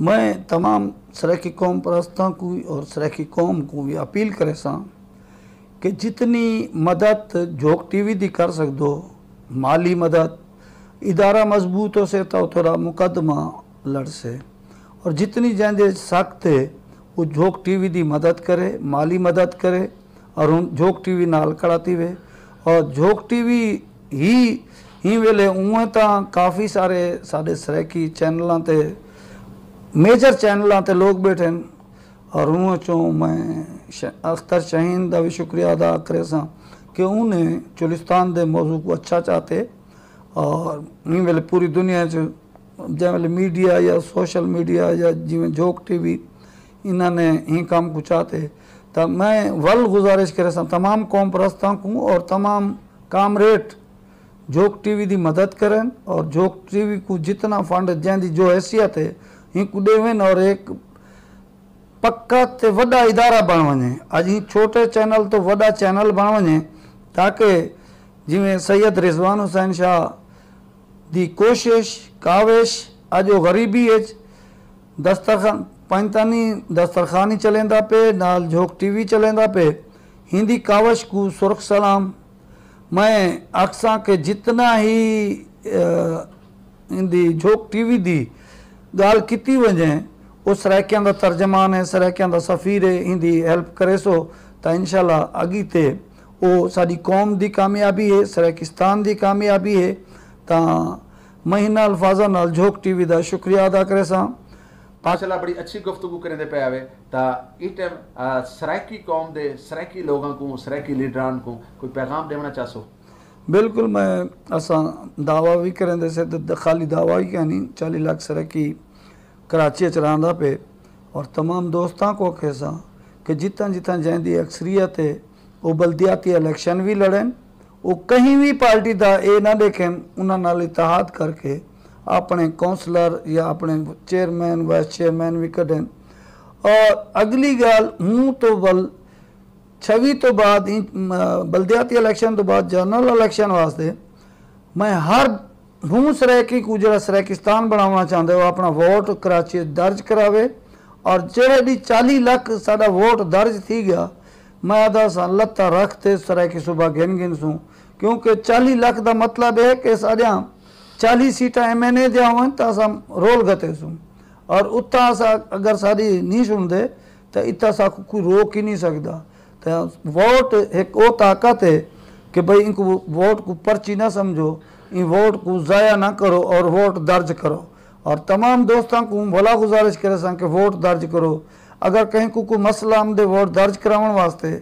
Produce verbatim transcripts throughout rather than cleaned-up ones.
میں تمام سرائیکی قوم پرستاں کوں اور سرائیکی قوم کوں وی اپیل کریساں کہ جتنی مدد جھوک ٹی وی دی کر سڳدو، مالی مدد، ادارہ مضبوط ہوسے تاں اتھوں دا مقدمہ لڑسے، اور جتنی جیندے سخت ہے، وہ جھوک ٹی وی دی مدد کرے، مالی مدد کرے، اور ہن جھوک ٹی وی نال کھڑا تھیوے۔ اور جھوک ٹی وی ہی ہی ویلے اونویں تاں کافی سارے ساڈے سرائیکی چینلاں تے، میجر چینلاں تے لوگ بیٹھے ہن، اور انہاں چوں میں ش- اختر شاہین دا بھی شکریہ ادا کریساں کہ انہیں چولستان دے موضوع کو اچھا چاتے، اور ایں ویلے پوری دنیا چ جیں ویلے میڈیا یا سوشل میڈیا یا جیویں جھوک ٹی وی، انہاں نے ایں کم کو چاتے۔ تاں میں ول گزارش کریساں تمام قوم پرستاں کو اور تمام کامریڈ جھوک ٹی وی دی مدد کرن، اور جھوک ٹی وی کو جتنا فنڈ جیں دی جو حیثیت ہے، ہی کو ڈیون اور ایک پکا تے وݙا ادارہ بݨ ونڄے۔ اڄ ایں چھوٹے چینل توں وݙا چینل بݨ ونڄے، تاکہ جیویں سید رضوان حسین شاہ دی کوشش، کاوش، اڄ او غریبی اچ دسترخوان، پنجتانی دسترخوان ہی چلیندا پئے، نال جھوک ٹی وی چلیندا پئے۔ ایندی کاوش کوں سرخ سلام۔ میں آکھساں کہ جتنا ہی، اے، ایندی جھوک ٹی وی دی ڳالھ کیتی ونڄے، او سرائیکیاں دا ترجمان ہے، سرائیکیاں دا سفیر ہے، ایندی ہیلپ کریسو تاں انشاءاللہ اڳی تے او ساݙی قوم دی کامیابی ہے، سرائیکستان دی کامیابی ہے۔ تاں میں انہاں الفاظاں نال جھوک ٹی وی دا شکریہ ادا کریساں۔ ماشاءاللہ، بڑی اچھی گفتگو کریندے پئے آوے۔ تاں ایں ٹائم، آ، سرائیکی قوم دے، سرائیکی لوگاں کوں، سرائیکی لیڈران کوں کوئی پیغام ݙیوݨا چاہسو؟ بالکل، میں، اساں دعویٰ وی کریندے سے تے خالی دعویٰ ہی کائنی، چالیہہ لکھ سرائیکی کراچی اچ رہندا پئے، اور تمام دوستاں کوں آکھیساں کہ جتھاں جتھاں جیندی اکثریت ہے، او بلدیاتی الیکشن وی لڑن، او کہیں وی پارٹی دا اے نہ ݙیکھن، انہاں نال اتحاد کر کے اپݨے کونسلر یا اپݨے چیئرمین، وائس چیئرمین وی کڈھن۔ اور اڳلی ڳالھ، ہوں توں ول چھوی توں بعد ایں، م-، بلدیاتی الیکشن توں بعد جنرل الیکشن واسطے میں ہر ہوں سرائیکی کوں جیڑھا سرائیکستان بݨاوݨا چاہندے، او اپݨا ووٹ کراچی اچ درج کراوے، اور جیڑھے ݙینہہ چالیہہ لکھ ساݙا ووٹ درج تھی ڳیا، میں آہدا ساں لتاں رکھ تے سرائیکی صوبہ گھن گھنسوں، کیونکہ چالیہہ لکھ دا مطلب ہے کہ ساݙیاں چالیہہ سیٹاں ایم این اے دیاں ہوون تاں اساں رول گھتیسوں، اور اتھاں اساں اگر ساݙی نی سݨدے تاں اتھاں ساکوں کوئی روک ہی نی سڳدا۔ تاں ووٹ ہک او طاقت ہے کہ بھئی اینکوں ووٹ کوں پرچی نہ سمجھو، ایں ووٹ کوں ضائع نہ کرو اور ووٹ درج کرو۔ اور تمام دوستاں کوں ولا گزارش کریساں کہ ووٹ درج کرو۔ اگر کہیں کوں کوئی مسئلہ آمدے ووٹ درج کراوݨ واسطے،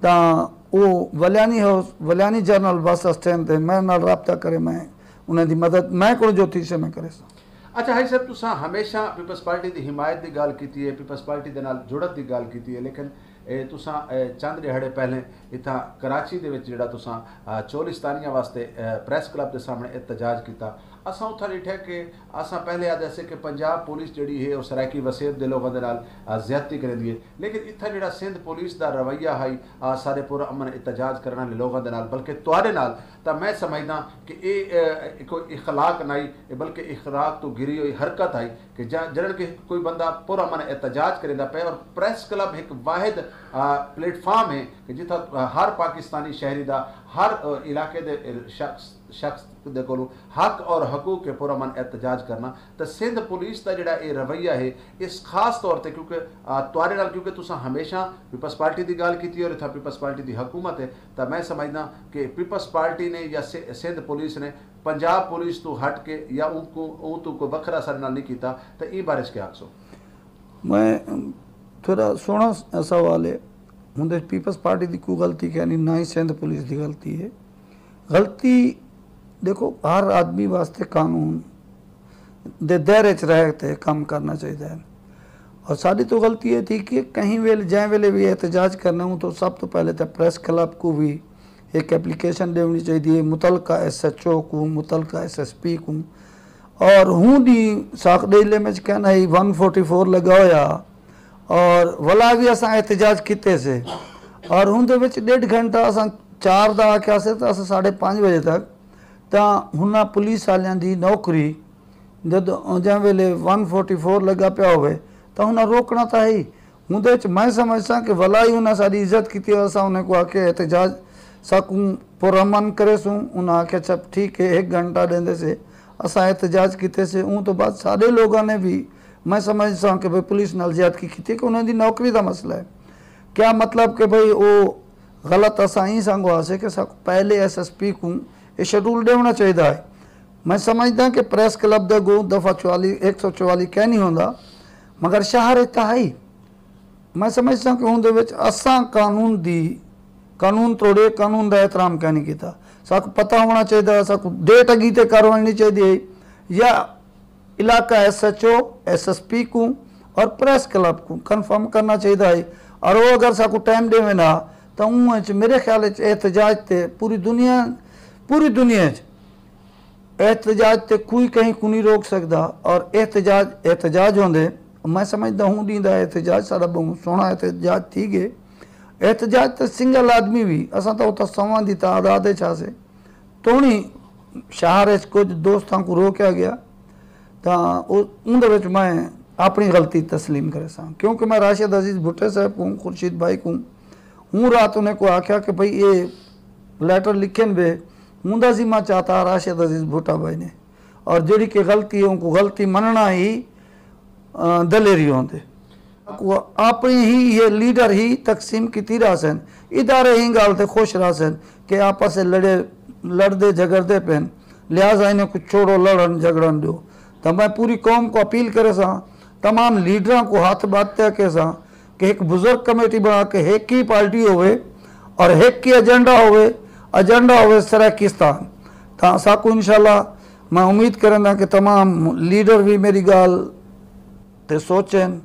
تاں او ولیانی ہاؤس، ولیانی جنرل بس اسٹینڈ تے میݙے نال رابطہ کرے، میں انہاں دی مدد میں کولوں جو تھیسے میں کریساں۔ اچھا حاجی صاحب، تساں ہمیشہ پیپلز پارٹی دی حمایت دی ڳالھ کیتی ہے، پیپلز پارٹی دے نال جڑت دی ڳالھ کیتی ہے، لیکن اے تساں، اے، چند ݙیہاڑے پہلے اتھاں کراچی دے وچ جیڑھا تساں، آ، چولستانیاں واسطے، اے، پریس کلب دے سامݨے احتجاج کیتا، اساں اتھاں ݙٹھے کہ اساں پہلے آہدے سے کہ پنجاب پولیس جیڑھی ہے او سرائیکی وسیب دے لوگاں دے نال، آ، زیادتی کریندی ہے، لیکن اتھاں جیڑھا سندھ پولیس دا رویہ ہئی، آ، سارے پر امن احتجاج کرݨ آلے لوگاں دے نال، بلکہ تہاݙے نال، تاں میں سمجھداں کہ اے، اے، کوئی اخلاق نہ ہئی، اے بلکہ اخلاق توں گھری ہوئی حرکت ہئی کہ جا-، جݙݨ کہ کوئی بندہ پر امن احتجاج کریندا پئے، اور پریس کلب ہک واحد، آ، پلیٹ فارم ہے کہ جتھاں ہر پاکستانی شہری دا، ہر، آ، علاقے دے شخص، شخص دے کولوں حق اور حقوق ہے پر امن احتجاج کرݨا۔ تاں سندھ پولیس دا جیڑھا اے رویہ ہے، اس خاص طور تے کیونکہ، آ، تہاݙے نال، کیونکہ تساں ہمیشہ پیپلز پارٹی دی ڳالھ کیتی ہے اور اتھاں پیپلز پارٹی دی حکومت ہے، تاں میں سمجھداں کہ پیپلز پارٹی نے یا س-، سندھ پولیس نے پنجاب پولیس توں ہٹ کے یا اوں کوں، اوں توں کوئی وکھرا ساݙے نال نہیں کیتا، تاں ایں بارے چ کیا آکھسو؟ میں، تہاݙا سوہݨا س-، سوال ہے۔ ہوندے پیپلز پارٹی دی کوئی غلطی کائنی، نہ ہی سندھ پولیس دی غلطی ہے۔ غلطی، ݙیکھو، ہر آدمی واسطے قانون دے دائرے اچ رہ تے کم کرݨا چاہیدا ہے۔ اور ساݙی توں غلطی اے تھی کہ کہیں ویلے، جیں ویلے وی احتجاج کرݨا ہوں، تاں سب توں پہلے تاں پریس کلب کوں وی ہک اپلیکیشن ݙیوݨی چاہیدی ہے، متعلقہ ایس ایچ او کوں، متعلقہ ایس ایس پی کوں۔ اور ہوں دی ساکھ ݙے ضلع وچ کہنا ہی ون فورٹی فور لڳا ہویا، اور ولا وی اساں احتجاج کیتے سے، اور ہوں دے وچ ݙیڈھ گھنٹہ اساں چار دا آکھیا سے، تاں اساں ساڑھے پنج بجے تک، تاں ہناں پولیس آلیاں دی نوکری جد جیں ویلے ون فورٹی فور لڳا پیا ہووے، تاں انہاں روکݨا تاں ہئی۔ اوندے اچ میں سمجھساں کہ ولا ہی انہاں ساݙی عزت کیتی، اساں انہیں کوں آکھیا احتجاج ساکوں پرامن کریسوں۔ انہاں آکھیا اچھا ٹھیک ہے، ہک گھنٹہ ݙیندے سے۔ اساں احتجاج کیتے سے۔ اوں توں بعد ساݙے لوگاں نے وی، میں سمجھساں کہ بھئی پولیس نال زیادتی کیتی کہ انہاں دی نوکری دا مسئلہ ہے۔ کیا مطلب کہ بھئی او غلط اساں ایں سانگو ہاسے کہ ساکوں پہلے ایس ایس پی کوں اے شیڈول ݙیوݨا چاہیدا ہے۔ میں سمجھداں کہ پریس کلب دے اڳوں دفعہ چوالی، ہک سو چوالی کائنی ہوندا، مگر شہر اچ تاں ہئی۔ میں سمجھساں کہ اوندے وچ اساں قانون دی، قانون توڑے، قانون دا احترام کائنی کیتا۔ ساکوں پتہ ہووݨا چاہیدا، ساکوں ڈیٹ اڳی تے کرواݨی چاہیدی ہے یا علاقہ S H O, S S P کوں اور پریس کلب کوں کنفرم کرنا چاہیدا ہے۔ اور او اگر ساکوں ٹائم ݙیون ہا تاں اوں اچ میرے خیال اچ احتجاج تے پوری دنیا، پوری دنیا اچ احتجاج تے کوئی کہیں کوں نہیں روک سڳدا۔ اور احتجاج احتجاج ہوندے۔ میں سمجھدا ہوں ݙینہہ دا احتجاج ساݙا ٻہوں سوہݨا احتجاج تھی ڳئے۔ احتجاج تے سنگل آدمی وی، اساں تاں اتھاں سواں دی تعداد اچ ہاسے۔ توݨی شہر اچ کجھ دوستاں کوں روکیا ڳیا، تاں او، اوندے وچ میں اپݨی غلطی تسلیم کریساں، کیونکہ میں راشد عزیز بھٹے صاحب کوں، خورشید بھائی کوں، ہوں رات انہیں کوں آکھیا کہ بھئی اے لیٹر لکھن وے، اوندا ذمہ چاتا راشد عزیز بھٹا بھائی نے، اور جیڑھی کہ غلطی ہے، اونکوں غلطی منݨا ہی، آ، دلیری ہوندے۔ اپݨی ہی یہ لیڈر ہی تقسیم کیتی رہسن۔ ادارے ہی ڳالھ تے خوش رہسن کہ آپس اچ لڑے، لڑدے جھگڑدے پن، لہذا انہیں کوں چھوڑو، لڑن جھگڑن ݙیو۔ تاں میں پوری قوم کوں اپیل کریساں، تمام لیڈراں کوں ہتھ ٻدھ تے کہیساں کہ ہک بزرگ کمیٹی بݨا کے ہک ہی پارٹی ہووے اور ہک ہی ایجنڈا ہووے، ایجنڈا ہووے سرائیکستان۔ تاں ساکوں انشاءاللہ میں امید کرینداں کہ تمام لیڈر وی میری ڳالھ تے سوچن،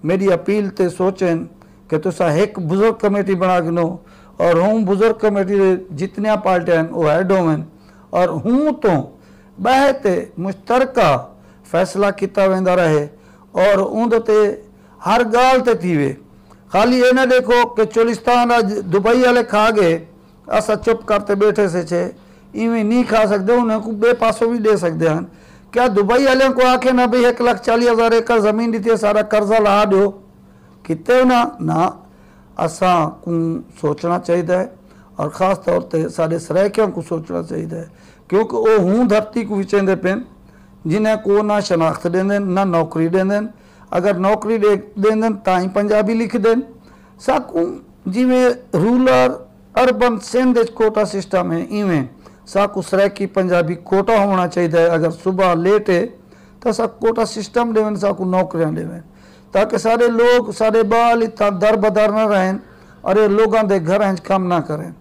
میݙی اپیل تے سوچن کہ تساں ہک بزرگ کمیٹی بݨا گھنو اور ہوں بزرگ کمیٹی دے جتنیاں پارٹیاں ہن او ہیڈ ہوون اور ہوں توں ٻہہ تے مشترکہ فیصلہ کیتا ویندا رہے اور اوندے تے ہر ڳالھ تے تھیوے۔ خالی اے نہ ݙیکھو کہ چولستان اڄ دبئی آلے کھا ڳئے، اساں چپ کر تے ٻیٹھے سے چھے، ایویں نی کھا سڳدے، انہیں کوں ٻئے پاسوں وی ݙے سڳدے ہن۔ کیا دبئی آلیاں کوں آکھے نہ بھئی ہک لکھ چالیہہ ہزار ایکڑ زمین ݙتی ہے، ساݙا قرضہ لاہ ݙیو؟ کیتے انہاں؟ نہ، اساں کوں سوچݨا چاہیدا ہے اور خاص طور تے ساݙے سرائیکیاں کوں سوچݨا چاہیدا ہے، کیونکہ او ہوں دھرتی کوں وچیندے پن، جنہیں کوں نہ شناخت ݙیندن، نہ نوکری ݙیندن۔ اگر نوکری ݙے، ݙیندن تاں ہی پنجابی لکھدن۔ ساکوں جیویں رورل اربن سندھ اچ کوٹا سسٹم ہے، ایویں ساکوں سرائیکی پنجابی کوٹا ہووݨا چاہیدا ہے۔ اگر صوبہ لیٹ ہے تاں ساکوں کوٹا سسٹم ݙیون، ساکوں نوکریاں ݙیون، تاکہ ساݙے لوگ، ساݙے ٻال اتھاں در بدر نہ رہن اور اے لوگاں دے گھراں اچ کم نہ کرن۔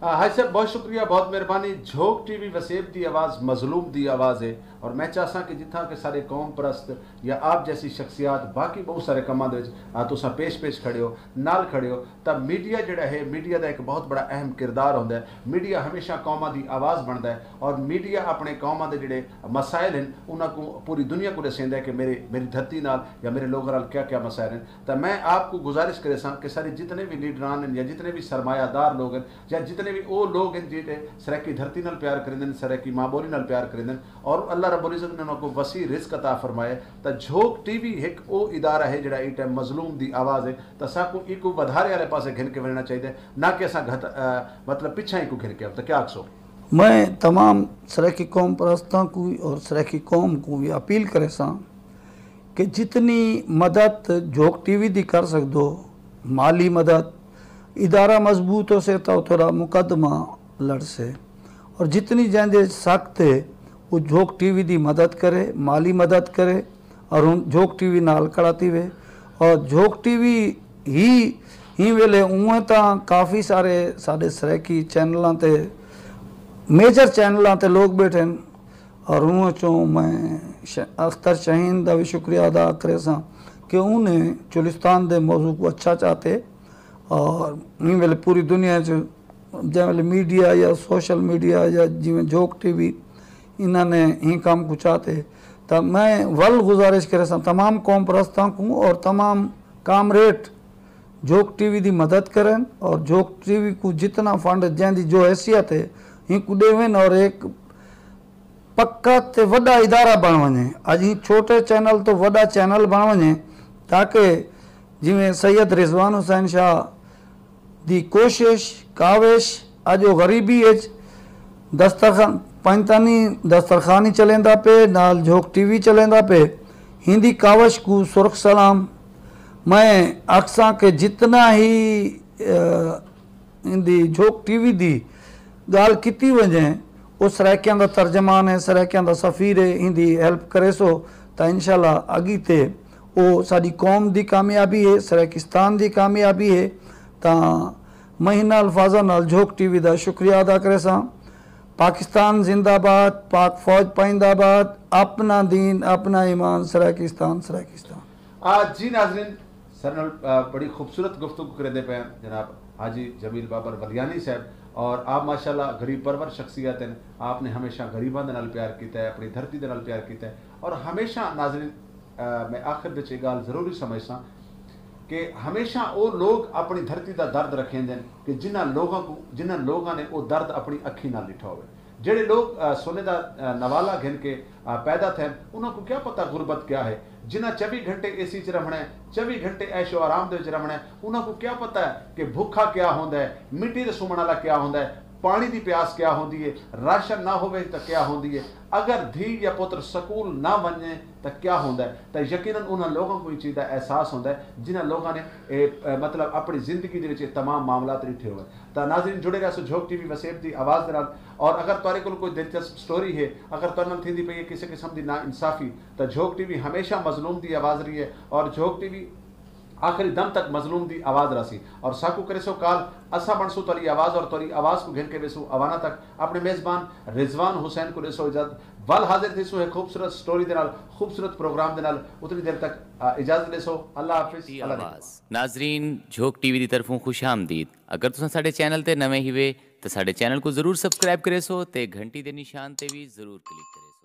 آ، حاجی صاحب، بہت شکریہ، بہت مہربانی۔ جھوک ٹی وی وسیب دی آواز، مظلوم دی آواز ہے، اور میں چاہساں کہ جتھاں کہ سارے قوم پرست یا آپ جیسی شخصیات باقی بہت سارے کماں دے وچ، آ، تساں پیش پیش کھڑے ہو، نال کھڑے ہو، تاں میڈیا جڑا ہے، میڈیا دا ایک بہت بڑا اہم کردار ہوندا ہے۔ میڈیا ہمیشہ قوماں دی آواز بندا ہے، اور میڈیا اپنے قوماں دے جڑے مسائل ہیں، انہاں کو پوری دنیا کو ݙسیندا ہے کہ میرے، میری دھرتی نال یا میرے لوگوں نال کیا کیا مسائل ہیں۔ تاں میں آپ کو گزارش کریساں کہ سارے جتنے بھی لیڈران ہیں یا جتنے بھی سرمایہ دار لوگ ہیں، یا جتنے بھی او لوگ ہیں جیڑھے سرائیکی دھرتی نال پیار کریندن، سرائیکی ماں ٻولی نال پیار کریندن، اور اللہ رب العزت نے انہاں کو وسیع رزق عطا فرمائے، تاں جھوک ٹی وی ہک او ادارہ ہے جڑا ایں ٹائم مظلوم دی آواز ہے، تاں ساکوں ایکوں ودھارے والے پاسے گھن کے ونڄݨا چاہیدا ہے، نہ کہ اساں گھت، آ، مطلب پچھاں ایکوں گھن کے آؤں۔ تاں کیا آکھسو؟ میں تمام سرائیکی قوم پرستاں کو اور سرائیکی قوم کو بھی اپیل کریساں کہ جتنی مدد جھوک ٹی وی دی کر سڳدو، مالی مدد، ادارہ مضبوط ہوسے تاں اتھاں دا مقدمہ لڑسے، اور جتنی جیندے سخت ہے، او جھوک ٹی وی دی مدد کرے، مالی مدد کرے، اور ہن جھوک ٹی وی نال کھڑا تھیوے۔ اور جھوک ٹی وی ہی، ہی ویلے اونویں تاں کافی سارے ساݙے سرائیکی چینلاں تے، میجر چینلاں تے لوگ ٻیٹھے ہن، اور انہاں چوں میں ش-، اختر شاہین دا وی شکریہ ادا کریساں کہ انہیں چولستان دے موضوع کو اچھا چاتے، اور ایں ویلے پوری دنیا چ جیں ویلے میڈیا یا سوشل میڈیا یا جیویں جھوک ٹی وی انہاں نے ایں کم کو چاتے، تاں میں ول گزارش کریساں تمام قوم پرستاں کو اور تمام کامریڈ جھوک ٹی وی دی مدد کرن اور جھوک ٹی وی کو جتنا فنڈ جیں دی جو حیثیت ہے، ایں کو ݙیون اور ایک پکا تے وݙا ادارہ بݨ ونڄے۔ اڄ ایں چھوٹے چینل توں وݙا چینل بݨ ونڄے، تاکہ جیویں سید رضوان حسین شاہ دی کوشش، کاوش، اڄ او غریبی اچ دسترخوان، پنجتانی دسترخوان ہی چلیندا پئے، نال جھوک ٹی وی چلیندا پئے۔ ہیندی کاوش کوں سرخ سلام۔ میں آکھساں کہ جتنا ہی، اے، ایندی جھوک ٹی وی دی ڳالھ کیتی ونڄے، او سرائیکیاں دا ترجمان ہے، سرائیکیاں دا سفیر ہے، ایندی ہیلپ کریسو تاں انشاءاللہ اڳی تے او ساݙی قوم دی کامیابی ہے، سرائیکستان دی کامیابی ہے۔ تاں میں انہاں الفاظاں نال جھوک ٹی وی دا شکریہ ادا کریساں۔ پاکستان زندہ باد، پاک فوج پائندہ باد، اپنا دین، اپنا ایمان، سرائیکستان، سرائیکستان۔ آ، جی ناظرین، سر نال، آ، بڑی خوبصورت گفتگو کریندے پئے ہیں جناب حاجی جمیل بابر ولیانی صاحب، اور آپ ماشاءاللہ غریب پرور شخصیت ہیں، آپ نے ہمیشہ غریباں دے نال پیار کیتا ہے، اپنی دھرتی دے نال پیار کیتا ہے، اور ہمیشہ ناظرین، آ، میں آخر وچ یہ ڳالھ ضروری سمجھساں کہ ہمیشہ او لوگ اپنی دھرتی دا درد رکھیندے ہیں کہ جنہاں لوگاں کو، جنہاں لوگاں نے او درد اپنی اکھیں نال ݙٹھا ہوئے۔ جیڑھے لوگ، آ، سونے دا، آ، نوالا گھن کے، آ، پیدا تھین، انہاں کوں کیا پتہ غربت کیا ہے؟ جنہاں چوی گھنٹے اے سی اچ رہوݨا ہے، چوی گھنٹے عیش و آرام دے وچ رہوݨا ہے، انہاں کوں کیا پتہ ہے کہ بھکھا کیا ہوندا ہے، مٹی تے سمݨ والا کیا ہوندا ہے، پاݨی دی پیاس کیا ہوندی ہے، راشن نہ ہووے تاں کیا ہوندی ہے، اگر دھی یا پتر سکول نہ ونڄے تاں کیا ہوندا ہے؟ تاں یقیناً انہاں لوگاں کوں ایں چیز دا احساس ہوندا ہے، جنہاں لوگاں نے اے، اے، مطلب، اپݨی زندگی دے وچ اے تمام معاملات ݙٹھے ہوئے۔ تاں ناظرین، جڑے رہسو جھوک ٹی وی وسیب دی آواز دے نال۔ اور اگر تہاݙے کول کوئی دلچسپ سٹوری ہے، اگر تہاݙے نال تھیندی پئی ہے کسے قسم دی ناانصافی، تاں جھوک ٹی وی ہمیشہ مظلوم دی آواز رہی ہے، اور جھوک ٹی وی آخری دم تک مظلوم دی آواز رہسی۔ اور ساکوں کریسو کال، اساں بݨسوں تہاݙی آواز، اور تہاݙی آواز کوں گھن کے ویسوں اواناں تک۔ اپݨے میزبان رضوان حسین کوں ݙیسو اجازت۔ ول حاضر تھیسوں ہک خوبصورت سٹوری دے نال، خوبصورت پروگرام دے نال۔ اتنی دیر تک، آ، اجازت ݙیسو۔ اللہ حافظ، اللہ نگہبان۔ ناظرین، جھوک ٹی وی دی طرفوں خوش آمدید۔ اگر تساں ساݙے چینل تے نویں ہیوے تاں ساݙے چینل کوں ضرور سبسکرائب کریسو تے گھنٹی دے نشان تے وی ضرور کلک کریسو۔